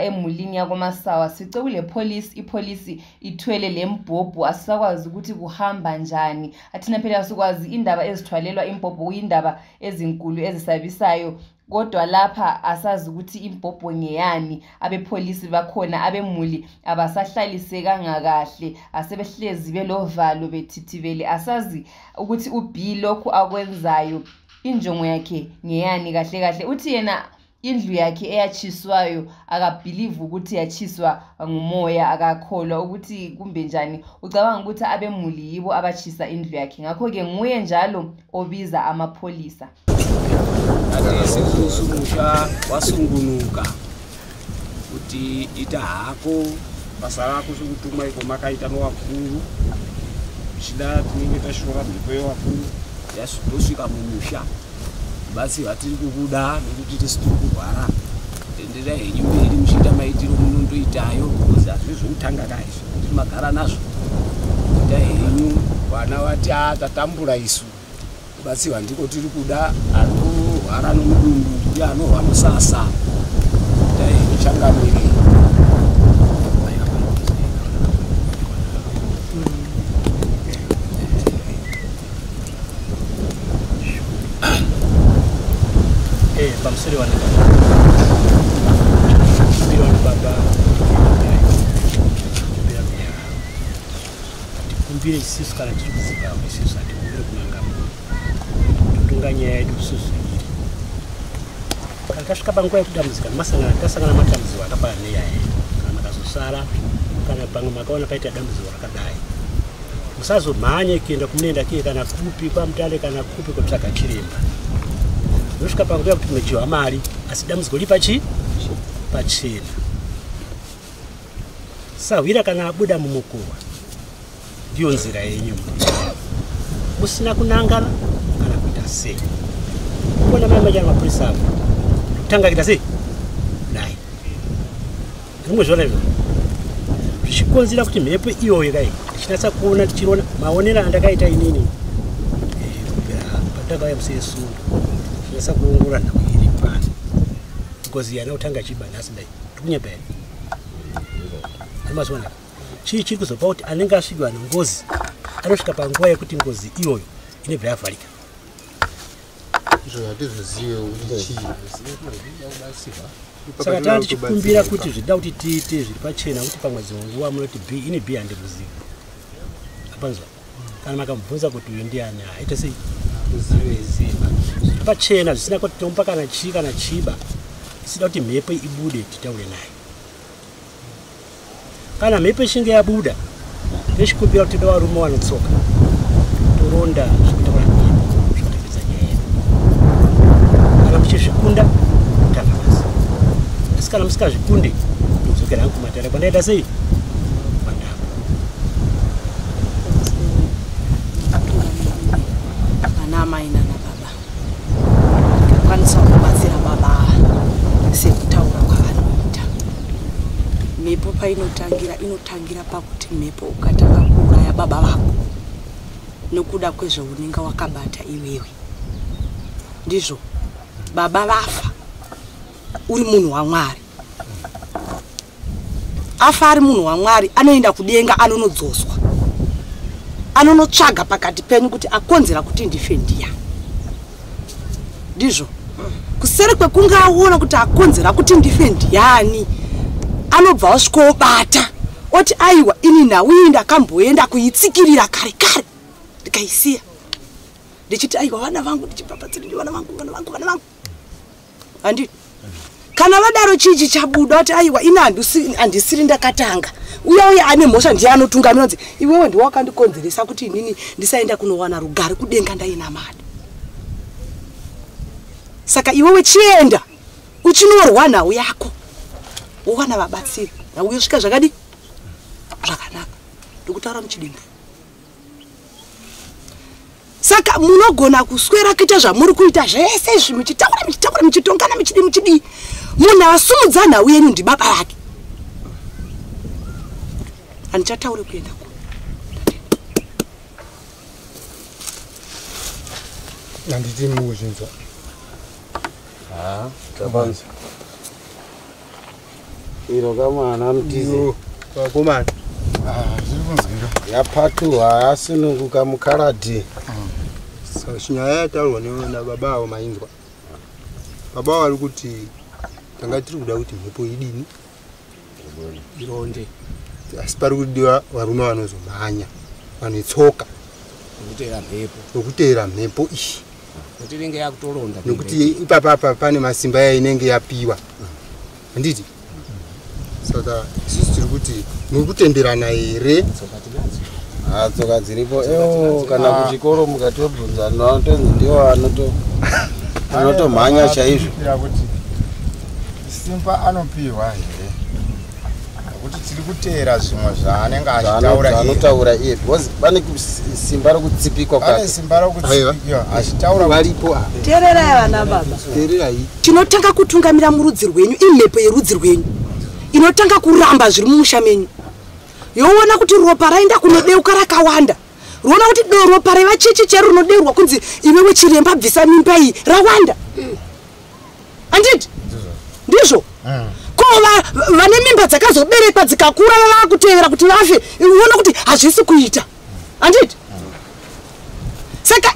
emulini yakoMasawa, sice kule polisi, ipolisi ithwele le mbhobho, asisakwazi ukuthi kuhamba njani. Athina phela sikwazi indaba ezithwalelwa imbhobho kuyindaba ezinkulu ezisabisayo, kodwa lapha asazi ukuthi imbhobho ngeyani. Abepholisi bakhona, abemuli abasahlalisekanga kahle, asebehlezi belovalo, bethithibele. Asazi ukuthi uB lokhu akwenzayo injongo yakhe ngeyani kahle kahle. Uthi yena indlu yakhe eyatshiswayo akabhilivi ukuthi yatshiswa ngumoya, akakholwa ukuthi kumbe njani, ucabanga ukuthi abemuli yibo abatshisa indlu yakhe, ngakho-ke nguye njalo obiza amapholisa. Isusu musha wasungunuka kuti ita hako basa rako sekutumwa iko makaita novakuru, zvichida tinenge tashora mhepo yevakuru, tosvika mumusha kubatsirwa tiri kukuda nekuti tisi tiri kurwara. Tenderai henyu mberi muchiita maitiro munondoitayo, because hazviri zvokutanga kaizvi, tiri magara nazvo. Itai henyu. Vana vati a tatambura isu, kubatsirwa ndiko tiri kuda, anorwara nomudumbu ndiye anorwa musasa. Itai henyu changamire. Musiri vana baba. Kumbira vana baba. Kumbira runyararo. Tikumbire isisu kana tiri kuZimbabwe isisu hatikumbire kunanga munhu. Totonga nyaya yedu isusu iri. Kana tasvika panguva yekudambudzika masangana tasangana matambudziko akafanana neyaya. Kana makazosara kana pamwe makaona paita dambudziko rakadai. Musazomhanye kuenda kumunoenda kiye kana kupi kwaMutare kana kupi kutsvaga chiremba. Unosvika panguva yekuti munodyiwa mari asi dambudziko riri pachi pachena. Sahwira kana abuda mumukuwa ndiyo nzira yenyu musina kunangana kana kuita sei. Kuona mai machana mapurisa apo kutanga kuita sei dai rimwe zvona izvo zvichikonzera kuti mhepo iyoyo kai tichinatsa kuona tichiona maonero andakaita inini kubvira pandakauya musi weSundu ndichinatsa kuongorora nhau iri pano because yana kutanga chiba nhasi dai tikunyepa here anomaziona chii chiri kuzopa kuti anenge asvikwa nengozi anosvika panguva yekuti ngozi iyoyo inobva yavharika. Izvo hatizozive kuti chii. Saka tava tichikumbira kuti zvida kuti tiite zviri pachena kuti pamwe dzimwe nguva munoti b ini b handimuzivi. Apanzwa kana makamubvunza kuti uyu ndiani aite sei ziva zviri pachena zvisina kuti tomupa kana chii kana chiba tisida kuti mhepo ibude titaure naye. Kana mhepo ichinge yabuda tochikumbira kuti tode varume vanotsoka toronda zvekutaura mhepo zvikatapedza nyaya yedu. Kana muchizvikunda totanga basa, asi kana musikazvikunde todzokera hangu kumatare kwandaita sei kwandako. Vana amai nana baba tikakwanisa kubatsira baba ava sekutaura kwavanoita. Mhepo painotangira inotangira pakuti mhepo ukatanga kuuraya baba vako nokuda kwezvaunenge wakabata iwewe. Ndizvo baba vafa uri munhu waMwari. Afa ari munhu waMwari anoenda kudenga anonodzoswa. Anonotsvaga pakati penyu kuti akonzera kuti ndife ndiya. Ndizvo kuseri kwekunge aona kuti akonzera kuti ndife ndiyani anobva osvikobata oti aiwa ini nhau iyi ndakamboenda kuitsikirira kare kare ndikaisiya ndichiti aiwa vana vangu ndichibhabhadzira ndi vana vangu vana vangu vana vangu handiti. Kana vadaro chii chichabuda kuti aiwa ini handisiri ndakatanga uya uya ane mhosva ndiye anotungamira kunzi iwewe ndiwe wakandikonzeresa kuti inini ndisaenda kunowana rugare kudenga ndainamata. Saka iwewe chienda uchinorwa nhau yako wowana vabatsiri nhau yosvika zvakadi zvakanaka. Ndikutaura muchidimbu. Saka munogona kuswera kuita zvamuri kuita zvese izvi muchitaura muchitaura muchitongana muchidii muchidii. Munhu asumudza nhau yenyu ndibaba vake. Handichatauri kuenda ku. Handiti mukuzvinzwa. Tapanzwa. Iro kamwana mutize. Vakomana. Zviri kunzwika. Yapatuhwa yasununguka mukaradhi. Saka nyaya yataurwa nababa avo mainzwa. Baba avo vari kuti tanga tiri kuda kuti mhepo idini ironde. Asi pari kudiwa varume vanozomhanya vane tsoka nokuteera mhepo iyi. Nekuti inenge yakutoronda. Nekuti ipapa pane masimba yainenge yapiwa. Handiti? Saka isusu tiri kuti muri kutenderana here? Tsoka dziripo. Kana kuchikoro mukatobvunza vanotonzi ndiwo anotomhanya chaizvo. Kuti simba anopiwa here? Nekuti tiri kuteera zvimwe zvaanenge achitaura iye. Anotaura iye because pane simba rokutsipikwa kwake. Pane simba rokutsipikwa achitaura varipo apa. Teererai vana baba. Teererai. Chinotanga kutungamira murudzi rwenyu imhepo yerudzi rwenyu. Inotanga kuramba zviri mumusha menyu. Yoona kuti ropa raenda kunodeuka rakawanda. Roona kuti ropa revacheche chero rinodeurwa kunzi iwewe chiremba bvisa mimba iyi rawanda. Handiti? Ndizvo. Ko vane mimba dzakazoberekwa dzikakura vava kutevera kuti vafe, uona kuti hazvisi kuita. Handiti? Saka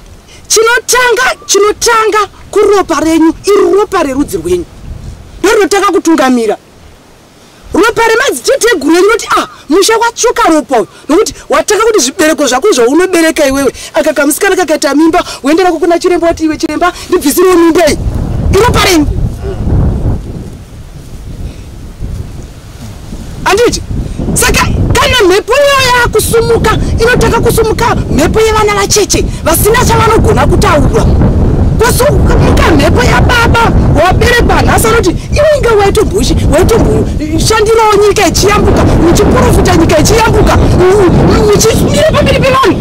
Chinotanga kuropa renyu iropa rerudzi rwenyu ndorinotanga kutungamira. Ropa remadziteteguru enyu rinoti musha watsvuka ropa uyu, nokuti watanga kuti zvibereko zvako zvaunobereka iwewe. Aka kamusikana kakaita mimba, woenderako kuna chiremba wati iwe chiremba ndibvisirewo mimba iyi. Iropa renyu. Anditi? Saka kana mhepo iyoyo yakusumuka, inotanga kusumuka mhepo yevana vacheche vasina chavanogona kutaura. Kusumuka mhepo yababa waberekwa nhasi anoti iwe inga waitomboshandirawo nyika ichiyambuka, uchiprofita nyika ichiyambuka, uchimira pamberi pevanhu.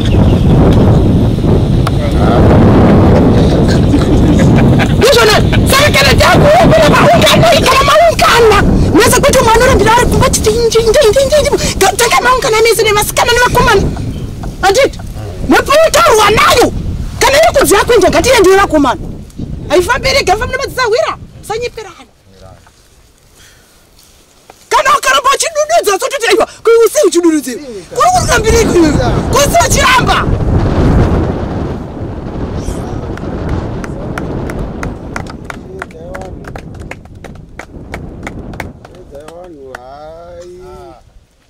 Ndizvona. Saka kana takuopera paungano, kana maungana mese kuti mwana urambira ari kumba tanga maungana mese nevasikana nevakomana. Anditi mhepo yotaurwa nayo kana iri kunzi yakuenda ngatiendeyo vakomana. Haifambirege, haifambi nemadzisahwira, musanyeperana. Kana ukaramba uchidududza sototi aiwa usi uchidududze kuri kurambirei iwewe kusi uchiramba.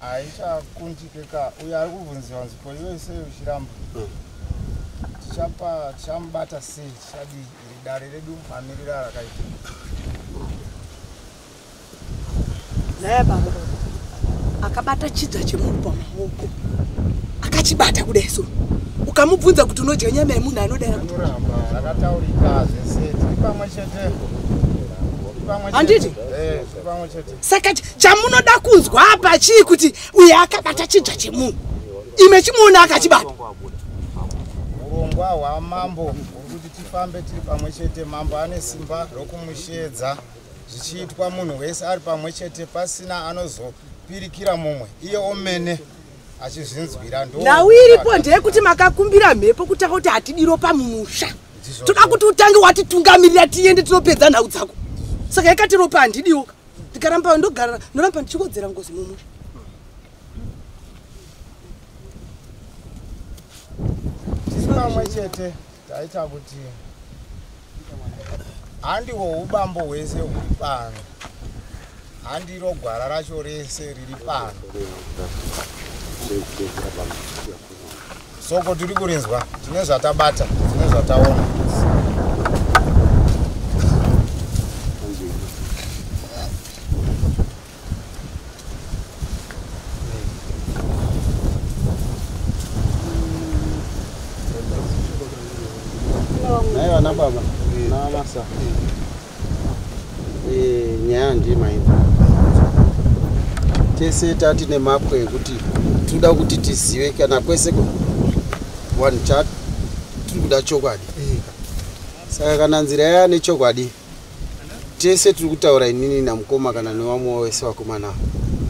Haichakundikeka. Uyo ari kubvunziwa nzvimbo iwe sei uchiramba, tichamubata sei, tichadii? Iri dare redu mamiriro arakaita. Naye baba akabata chidza chemunhu pamaoko, akachibata kudai so ukamubvunza kuti unodya nyama yemunhu anodai anoramba. Zvakataurika zvese, tiri pamwe chete. Handiti? Saka chamunoda kunzwa apa chii? Kuti uye akabata chidzva chemunhu, ime chimuona akachibata. Urongwa hwamambo huri kuti tifambe tiri pamwe chete. Mambo ane simba rokumushedza, zvichiitwa munhu wese ari pamwe chete, pasina anozopirikira mumwe, iye omene achizvinzwira. Nhau iripo ndeyekuti makakumbira mhepo kutanga kuti hatidi ropa mumusha, toda kuti utange watitungamirira tiende tinopedza nhau dzako. Saka yakati ropa handidiwo, ndikaramba ndogara ndoramba ndichikodzera ngozi mumusha. Tiri pamwe chete taita kuti handiwo ubambo hwese huri pano, handiro gwara racho rese riri pano. Soko tiri kurinzwa, tine zvatabata, tine zvataona. Naiwa nababa navamasa nyaya ndimainza tese tati nemapwe ekuti tinoda kuti tizive kana kwese vanhu tiri kuda chokwadi. Saka kana nzira yaya nechokwadi tese tiri kutaura inini namukoma kana nevamwe wese vakomana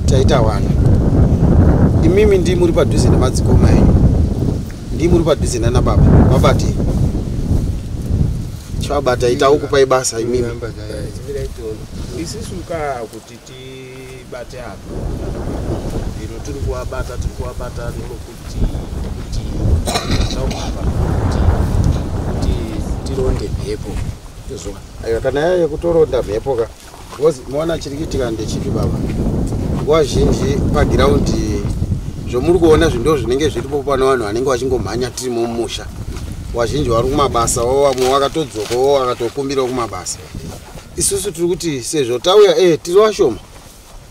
taita wana. Imimi ndi muri padhuze nemadzikoma enyu, ndi muri padhuze nana baba vabate chavabata itawo kupai basa imimi. Isusu ka kuti tibate apa ino tiri kuwabata nokuti kuti kuti tironde mhepo. Aiwa, kana yaya yekutoronda mhepo ka, because muona chiri kuitika ndechipi baba, nguva zhinji pagiraundi zvomuri kuona zvindo zvinenge zviripo pano, vanhu vanenge vachingomhanya tiri mumusha, vazhinji vari kumabasa, vamwe vakatodzokawo vakatokumbirawo kumabasa. Isusu tiri kuti sezvo tauya tiri vashoma,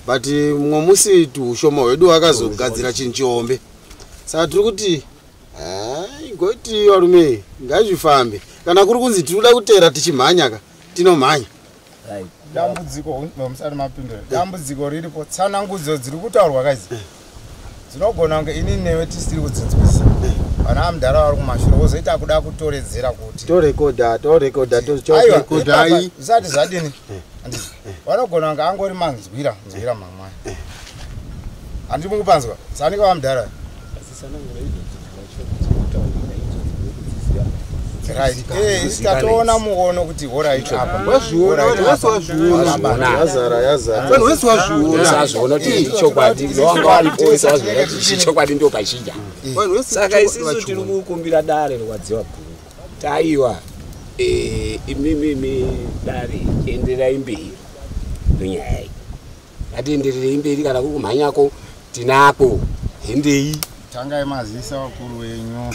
but mumwe musi ushoma hwedu hwakazogadzira chinhu chihombe. Saka tiri kuti goti varume ngazvifambe, kana kuri kunzi tiri kuda kuteera tichimhanya ka tinomhanya. Dambudziko musati mapindura, dambudziko riripo, tsanangudzo dziri kutaurwa kaidzi dzinogona kunge inini newe tisiri kudzinzwisa. Vana vamudhara vari kumashure vozoita kuda kutoredzera kuti torekodha zvisati zvadini. Vanogona kunge angori manzwira mamwani. Handiri mukupanzwa sanika vamudhara. Right. Tatoona muono kuti horait apa. Yazara. Kuti chokwadi wanga waripo chokwadi ndo kachinja. Saka isusu tiri kukumbira dare rwadziwa guru Taiwa imimi dare enderai mberi nenyaya iyi. Ngatiendererei mberi kana kuri kumhanyako tinako hendei. Tangai mazisa vakuru wenyu.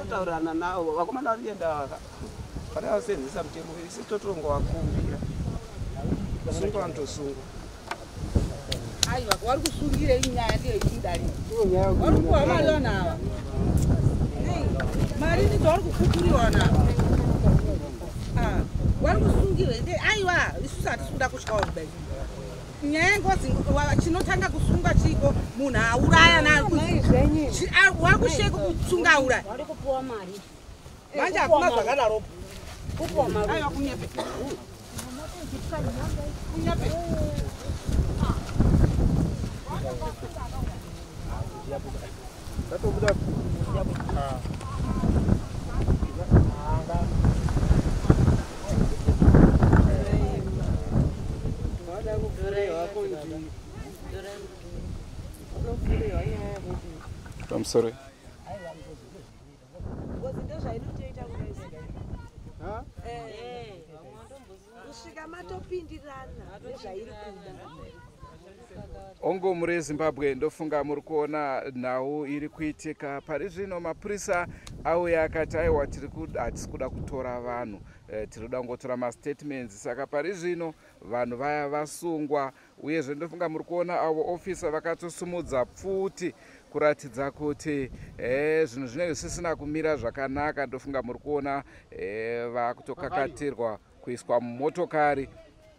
Taurirana navo vakomana vari kuenda vada vasenzesa mutemo isu totongovakumbira. Kusungwa vanotosungwa. Aiwa vari kusungire inyaya ndeyechidari. Vari kupuwa mari vanhu ava. Mari ndidzo vari kukukuriwa navo. Vari kusungirwa aiwa isusu hatisi kuda kutyawo kudai. Nyaya yengozi chinotanga kusunga chiko munhu auraya wakusheka kusunga auraya. Manje hakuna zvakadaro. Aiwa kunyepe. Kunyepe. I'm sorry. Ongo muri Zimbabwe ndofunga muri kuona nhau iri kuitika pari zvino. Mapurisa auya akati aiwa hatisi kuda kutora vanhu, tiri kuda kungotora mastatements. Saka pari zvino vanhu vaya vasungwa, uyezve ndofunga muri kuona avo ofisa vakatosumudza pfuti kuratidza kuti zvinhu zvinenge zvisisina kumira zvakanaka. Ndofunga muri kuona vakutokakatirwa kuiswa mumotokari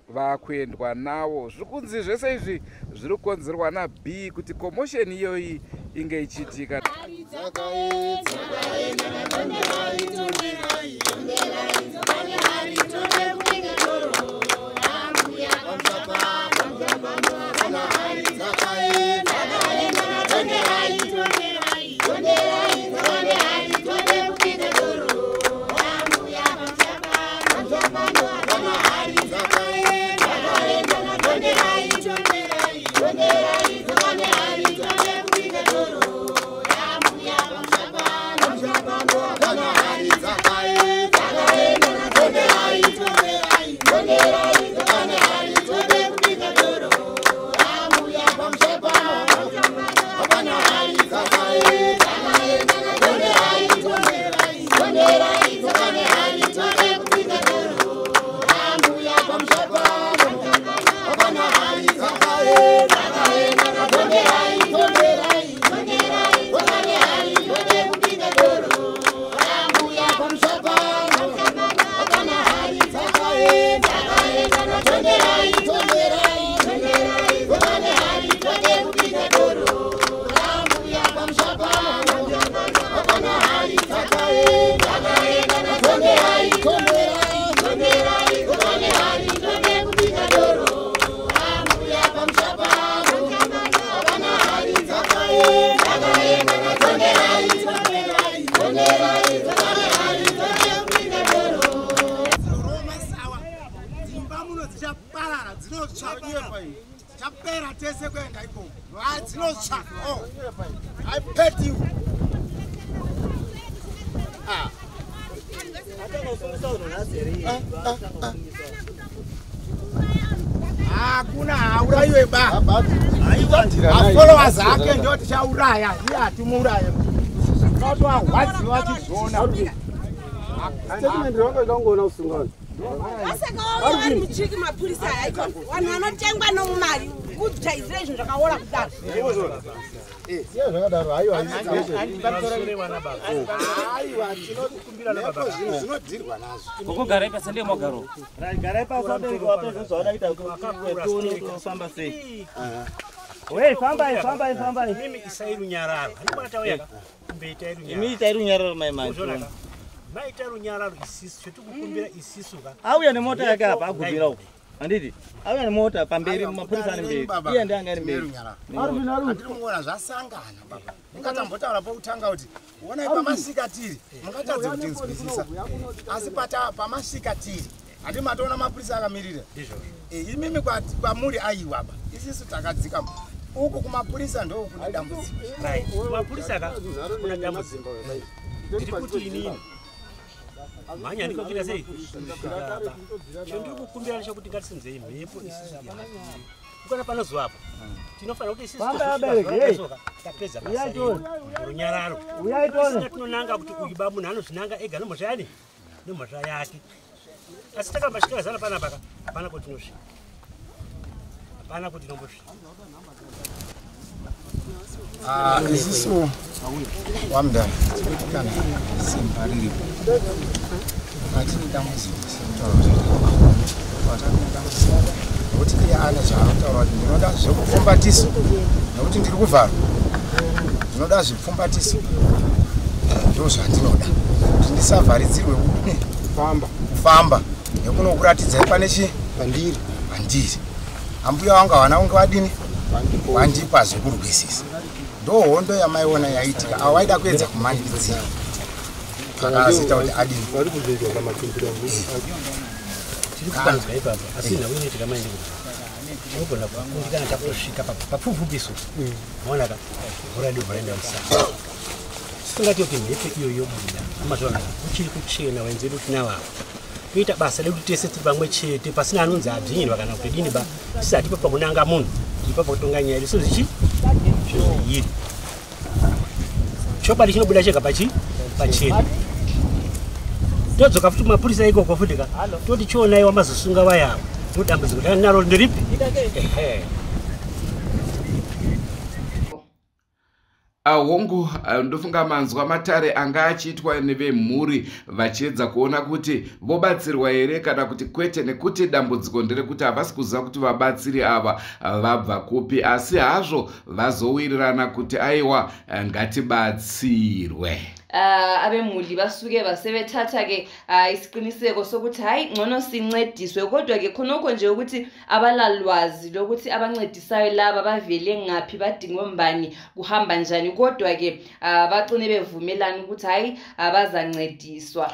vakuendwa navo. Zviri kunzi zvese izvi zviri kukonzerwa naB kuti commotion iyoyi inge ichiitika. I bet you. Hakuna hauraiwe ba. Mafollowers ake ndio tichauraya, iye hatimuuraye. Tinotoarwadziwa tichizoona. Statement yako ikangoona usungano. Vasaka vari muchiki mapurisa aya vanhu vanotengwa nomumari kujaizira izvinhu zvakaora kudaro. Siya zvakadaro haiwa aiwa tinokumbira nababa zvinhu zvinodirwa nazvo. Gogo pasi ndiye mogaro. Garai pasi abereki wapedza zvavada kuita kuti famba sei. Wei fambai fambai fambai. Mimi isai runyararo. Handibona tauya ka. Kumbe itai runyararo. Imi itai runyararo mai mai. Maita runyararo isisu chetikukumbira isisu ka. Auya nemota yake apa agubira uko. Handiti auya nemota pamberi mapurisa ari mberi. Iye ndiye anga ari mberi. Andiri muona zvasangana baba. Mungatambotaura pokutanga kuti onai pamasvika tiri mungatadze kutinzwisisa. Asi pamasvika tiri handi matoona mapurisa akamirira. Imimi kwamuri aiwa ba. Isisu takadzika uku kumapurisa ndo kune dambudziko. Right. Kumapurisa ka kuna dambudziko. Ndiri kuti inini mhanya ndikokuita sei? Chandiri kukumbira ndechekuti ngatisimuzei mhepo isusu ihambire. Ukana panozuva apo tinofanira kuti isusu tapedza basa redu runyararo. Tisina tinonanga kuti uyu ba munhu anozvinanga ega nemhosva yani nemhosva yake. Asi takaramba tichikazana panapa ka hapana kwatinosvika. Hapana kwatinombosvika. Isusu wamudara tikuti kana simba riripo atine dambudziko sekutaura zvaatine dambudziko nekuti iye ane zvaanotaura kuti ndinoda zvekupfumbatiso nekuti ndiri kuvharwa, ndinoda zvipfumbatiso, ndo zvandinoda kuti ndisavharidzirwe kufamba nekunokuratidzai pane chi pandiri. Ambuya vangu havana kunge vadini vandipa zvekurwisisa. Ndo hondo yamaiona yaitika, avo vaida kuedza kumanikidzira akazoita kuti adini. Tiri kupanzwa ipapo, asi nhau inoitika maende kuti tinogona kukundikana takutosvika papfupfupiso. Maona ka mvura yedu bva musango. Tisingati kuti mhepo iyoyo yobuda amazuva anaya kuchiri kuchena vaenzi vedu tinavavo. Toita basa redu tese tiri pamwe chete pasina anonzi adzvinyirwa kana kuti dini ba tisi hatipo pakunanga munhu, tiri pakutonga nyaya yedu sezvichi zvezviri. Chokwadi chinobuda chega pachena. Todzoka futi kumapurisa ikoko futi ka toti chionai wamazosunga vayavo ndodambudziko naro ndiripi. Ehe. Hongu, ndofunga manzwa matare anga achiitwa nevemhuri vachiedza kuona kuti vobatsirwa here kana kuti kwete, nekuti dambudziko nderekuti havasi kuziva kuti vabatsiri ava vabva kupi, asi hazvo vazowirirana kuti aiwa ngatibatsirwe. Abemuli basuke basebethatha-ke isiqiniseko sokuthi hhayi ngcono sincediswe, kodwa-ke khonokho nje ukuthi abalalwazi lokuthi abancedisayo laba bavele ngaphi, badingwe mbani, kuhamba njani, kodwa-ke bagcine bevumelana ukuthi hhayi abazancediswa.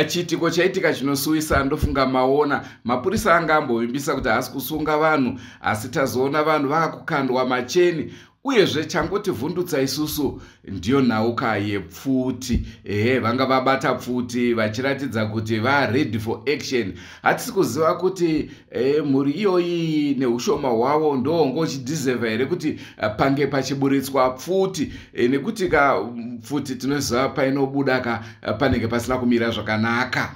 Chiitiko chaitika chinosuwisa ndofunga maona mapurisa anga ambovimbisa kuti haasi kusunga vanhu, asi tazoona vanhu vaakukandwa macheni. Uyezve changotivhundutsa isusu ndiyo nhauka yepfuti. Ehe, vanga vabata pfuti vachiratidza kuti va ready for action. Hatisi kuziva kuti mhuri iyoyi neushoma hwavo ndoongochidhizevha here kuti pange pachiburitswa pfuti, nekuti ka pfuti tinoziva painobuda ka panenge pasina kumira zvakanaka.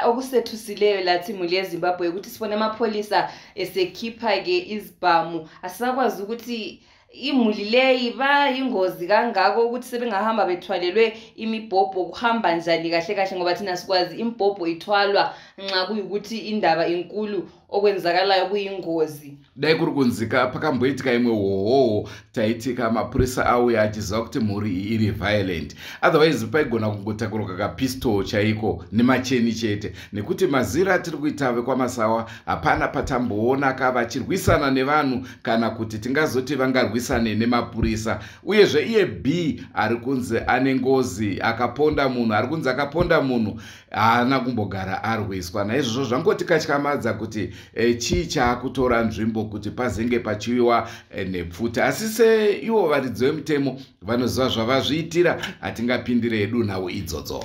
Okusethusileyo lathi imuli yeZimbabwe ukuthi sibone amapholisa esekhipha-ke izibhamu. Asisakwazi ukuthi imuli leyi bayingozi kangako ukuthi sebengahamba bethwalelwe imibhobho, kuhamba njani kahle kahle, ngoba thina sikwazi imibhobho ithwalwa nxa kuyikuthi indaba inkulu okwenzakalayo kuyingozi. Dai kuri kunzika pakamboitika imwe hohoho taitika mapurisa auya achiziva kuti mhuri iyi iri violent, otherwise paigona kungotakurwa kapistol chaiko nemacheni chete, nekuti mazira atiri kuita vekwaMasawa hapana patamboona ka vachirwisana nevanhu kana kuti tingazoti vangarwisane nemapurisa. Uyezve iye B ari kunzi ane ngozi, akaponda munhu, ari kunzi akaponda munhu haana kumbogara arwiswa. Naizvozvo zvangotikatyamadza kuti chii chaakutora nzvimbo kuti pazenge pachiwiwa nepfuti. Asi seivo varidzi vemutemo vanoziva zvavazviitira, hatingapindire hedu nhau idzodzo.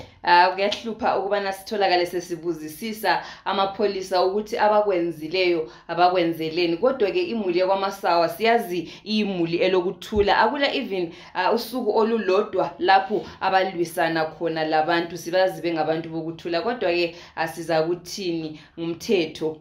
Kuyahlupha ukubana sitholakale sesibuzisisa amapholisa ukuthi abakwenzileyo abakwenzeleni, kodwa-ke imuli yakwaMasawa siyazi iyimuli elokuthula, akula even usuku olulodwa lapho abalwisana khona labantu, sibazi bengabantu bokuthula, kodwa-ke asiza kuthini ngumthetho.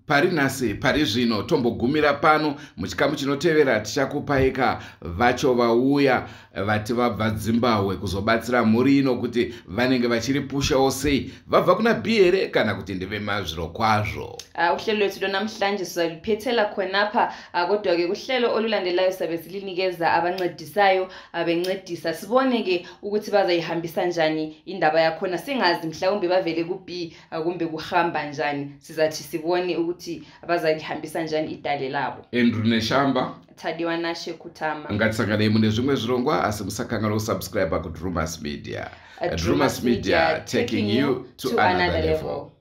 Pari nhasi pari zvino tombogumira pano. Muchikamu chinotevera tichakupaika vacho vauya vati vabva Zimbabwe kuzobatsira mhuri ino kuti vanenge vachiripushawo sei, vabva kuna B here kana kuti ndevemazviro kwazvo. Uhlelo lwethu lwanamhlanje sizaluphethela khonapha, kodwa-ke kuhlelo olulandelayo sabe silinikeza abancedisayo abencedisa, sibone-ke ukuthi bazayihambisa njani indaba yakhona, singazi mhlawumbe bavele ku-B kumbe kuhamba njani, sizathi sibone ukuthi bazalihambisa njani idale labo. Andrew Neshamba, Tadiwa Nashe Kutama. Ngatisanganei mune zvimwe zvirongwa, asi musakanganwa kusubscribe kuDrumas Media. Drumas Media, taking you to another level.